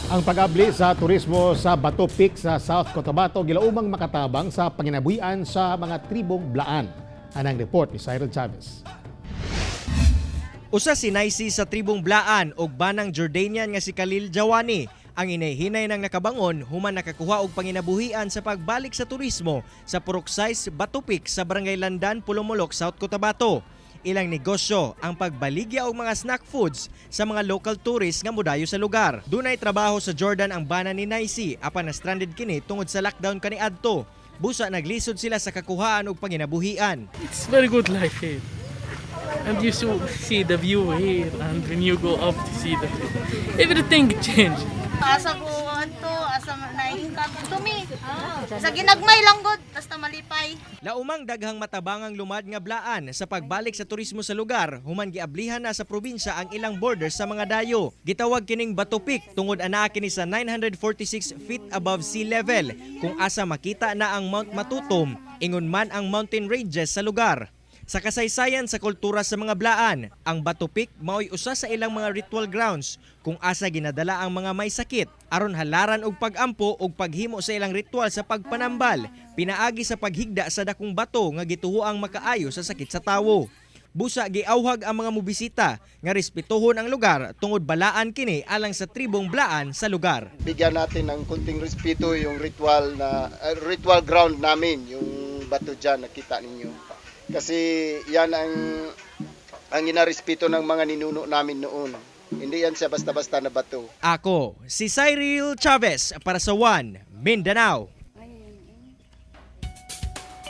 Ang pag-abli sa turismo sa Bato Peak sa South Cotabato gilaumang makatabang sa panginabuhian sa mga tribong Blaan. Anang report ni Cyril Chavez. Usa si Naisi sa tribong Blaan ug banang Jordanian nga si Khalil Jawani ang hinay-hinay nang nakabangon human nakakuha og panginabuhian sa pagbalik sa turismo sa Purok Sais, Bato Peak sa Barangay Landan, Polomolok, South Cotabato. Ilang negosyo ang pagbaligya og mga snack foods sa mga local tourists nga modayo sa lugar. Dunay trabaho sa Jordan ang bana ni Naisi apan na stranded kini tungod sa lockdown kaniadto. Busa naglisod sila sa kakuhaan og panginabuhian. It's very good life here. And you see the view here, and when you go up to see the everything change. Asa ko anto, asa naingkat tumi. Sa ginagmay lang gud, basta malipay. Laumang daghang matabangang lumad nga Blaan sa pagbalik sa turismo sa lugar, human giablihan na sa probinsya ang ilang border sa mga dayo. Gitawag kining Bato Peak tungod anaa kini sa 946 feet above sea level, kung asa makita na ang Mount Matutum, ingon man ang mountain ranges sa lugar. Sa kasaysayan sa kultura sa mga Blaan, ang Bato Peak mao'y usa sa ilang mga ritual grounds kung asa ginadala ang mga may sakit aron halaran og pagampo og paghimo sa ilang ritual sa pagpanambal pinaagi sa paghigda sa dakong bato nga gituoang makaayo sa sakit sa tawo. Busa giawhag ang mga mobisita nga respetuhon ang lugar tungod balaan kini alang sa tribong Blaan sa lugar. Bigyan natin ng kunting respeto yung ritual na ritual ground namin, yung bato diyan nakita ninyo. Kasi yan ang inarespeto ng mga ninuno namin noon. Hindi yan siya basta-basta na bato. Ako, si Cyril Chavez para sa One Mindanao.